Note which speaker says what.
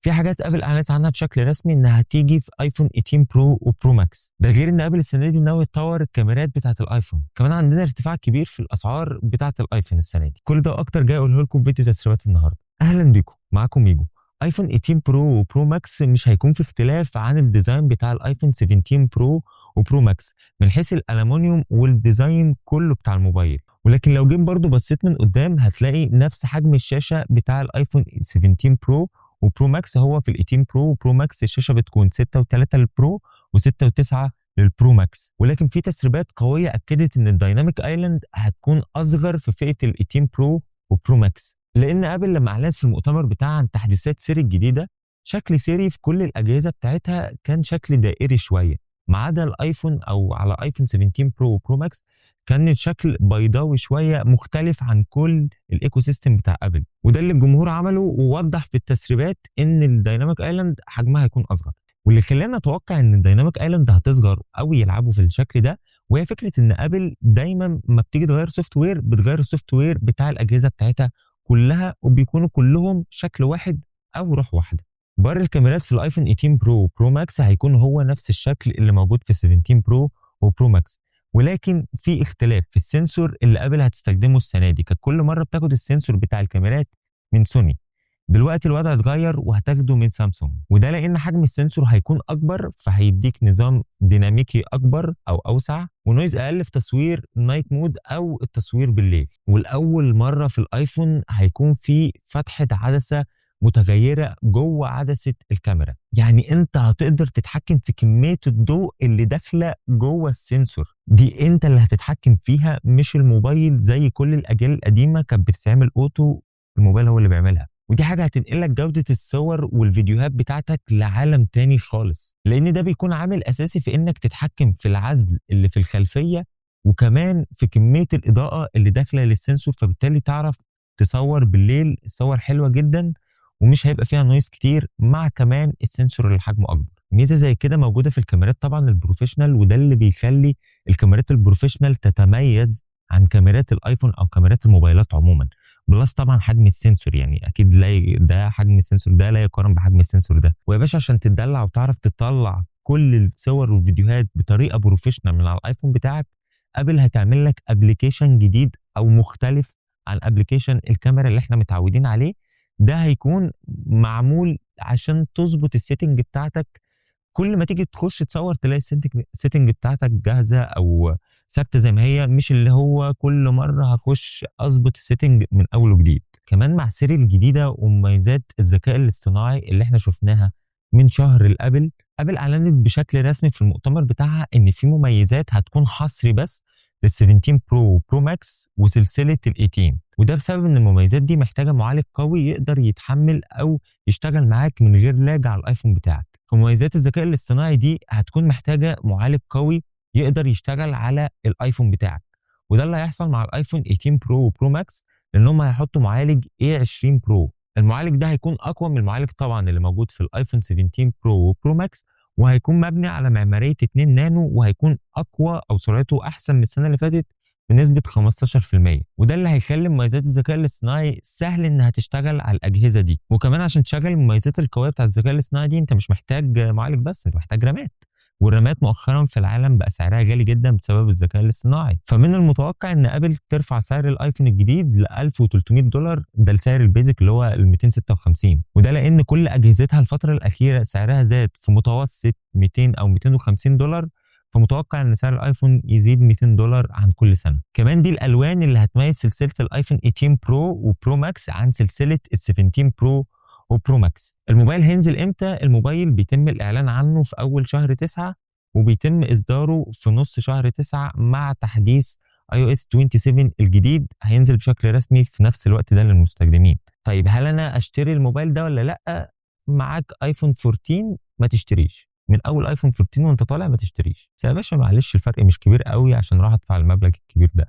Speaker 1: في حاجات ابل اعلنت عنها بشكل رسمي انها هتيجي في ايفون 18 Pro و Pro Max، ده غير ان ابل السنة دي ناوي تطور الكاميرات بتاعه الايفون. كمان عندنا ارتفاع كبير في الاسعار بتاعه الايفون السنة دي. كل ده واكتر جاي اقوله لكم في فيديو تسريبات النهارده. اهلا بيكم، معاكم ميجو. ايفون 18 Pro و Pro Max مش هيكون في اختلاف عن ال design بتاع الايفون 17 Pro و Pro Max من حيث الالومنيوم وال design كله بتاع الموبايل، ولكن لو جيت برضو بصيت من قدام هتلاقي نفس حجم الشاشة بتاع الايفون 17 Pro و Pro Max. هو في ال 18 Pro و Pro Max الشاشة بتكون 6.3 لل Pro و6.9 لل Pro Max، ولكن في تسريبات قوية اكدت ان ال Dynamic Island هتكون اصغر في فئة ال 18 Pro و Pro Max، لان ابل لما اعلنت في المؤتمر بتاعها عن تحديثات سيري الجديدة، شكل سيري في كل الاجهزة بتاعتها كان شكل دائري شوية، ما عدا الايفون او على ايفون 17 Pro و Pro Max كان الشكل بيضاوي شوية مختلف عن كل ال ecosystem بتاع ابل. وده اللي الجمهور عمله ووضح في التسريبات ان ال Dynamic Island حجمها هيكون اصغر. واللي خلانا نتوقع ان ال Dynamic Island هتصغر او يلعبوا في الشكل ده، وهي فكرة ان ابل دايما ما بتيجي تغير software بتغير ال software بتاع الاجهزة بتاعتها كلها، وبيكونوا كلهم شكل واحد او روح واحدة. بار الكاميرات في الايفون 18 Pro و Pro Max هيكون هو نفس الشكل اللي موجود في 17 Pro و Pro Max، ولكن في اختلاف في ال sensor اللي ابل هتستخدمه السنة دي. كانت كل مرة بتاخد ال sensor بتاع الكاميرات من سوني، دلوقتي الوضع اتغير وهتاخده من سامسونج، وده لان حجم ال sensor هيكون اكبر، فهيديك نظام ديناميكي اكبر او اوسع و noise اقل في تصوير night mode او التصوير بالليل. ولاول مرة في الايفون هيكون في فتحه عدسة متغيرة جوه عدسة الكاميرا، يعني انت هتقدر تتحكم في كمية الضوء اللي داخله جوه ال sensor دي، انت اللي هتتحكم فيها مش الموبايل زي كل الاجيال القديمة كانت بتتعمل auto، الموبايل هو اللي بيعملها. ودي حاجة هتنقلك جوده الصور والفيديوهات بتاعتك لعالم تاني خالص، لان ده بيكون عامل اساسي في انك تتحكم في العزل اللي في الخلفية وكمان في كمية الاضاءة اللي داخله لل sensor، فبالتالي تعرف تصور بالليل صور حلوة جدا ومش هيبقى فيها noise كتير، مع كمان ال sensor اللي حجمه اكبر. ميزة زي كده موجودة في الكاميرات طبعا ال professional، وده اللي بيخلي الكاميرات ال professional تتميز عن كاميرات الايفون او كاميرات الموبايلات عموما. plus طبعا حجم ال sensor، يعني اكيد لا ده حجم ال sensor ده لا يقارن بحجم ال sensor ده. ويا باشا عشان تدلع وتعرف تطلع كل الصور والفيديوهات بطريقة professional من على الايفون بتاعك، ابل هتعمل لك application جديد او مختلف عن application الكاميرا اللي احنا متعودين عليه. ده هيكون معمول عشان تظبط ال setting بتاعتك، كل ما تيجي تخش تصور تلاقي ال setting بتاعتك جاهزة او ثابتة زي ما هي، مش اللي هو كل مرة هخش اظبط ال setting من اول وجديد. كمان مع سيري الجديدة ومميزات الذكاء الاصطناعي اللي احنا شفناها من شهر لابل، ابل اعلنت بشكل رسمي في المؤتمر بتاعها ان في مميزات هتكون حصري بس لل 17 Pro و Pro Max وسلسلة ال 18، وده بسبب ان المميزات دي محتاجه معالج قوي يقدر يتحمل او يشتغل معاك من غير lag على الايفون بتاعك. فمميزات الذكاء الاصطناعي دي هتكون محتاجه معالج قوي يقدر يشتغل على الايفون بتاعك، وده اللي هيحصل مع الايفون 18 Pro و Pro Max، لان هم هيحطوا معالج A20 Pro. المعالج ده هيكون اقوى من المعالج طبعا اللي موجود في الايفون 17 Pro و Pro Max، وهيكون مبني على معمارية 2 نانو، وهيكون اقوى او سرعته احسن من السنة اللي فاتت بنسبة 15%، وده اللي هيخلي مميزات الذكاء الاصطناعي سهل انها تشتغل على الاجهزة دي. وكمان عشان تشغل المميزات القوية بتاعت الذكاء الاصطناعي دي انت مش محتاج معالج بس، انت محتاج رامات، والرامات مؤخرا في العالم بقى سعرها غالي جدا بسبب الذكاء الاصطناعي. فمن المتوقع ان ابل ترفع سعر الايفون الجديد ل $1300، ده السعر ال basic اللي هو ال 256، وده لان كل اجهزتها الفترة الاخيرة سعرها زاد في متوسط 200 او $250، فمتوقع ان سعر الايفون يزيد $200 عن كل سنة. كمان دي الالوان اللي هتميز سلسلة الايفون 18 Pro و Pro Max عن سلسلة ال 17 Pro و Pro Max. الموبايل هينزل امتى؟ الموبايل بيتم الاعلان عنه في اول شهر 9، وبيتم اصداره في نص شهر 9 مع تحديث iOS 27 الجديد، هينزل بشكل رسمي في نفس الوقت ده للمستخدمين. طيب هل انا اشتري الموبايل ده ولا لا؟ معاك ايفون 14 ما تشتريش، من اول ايفون 14 وانت طالع ما تشتريش. بس يا باشا معلش الفرق مش كبير قوي عشان راح ادفع المبلغ الكبير ده.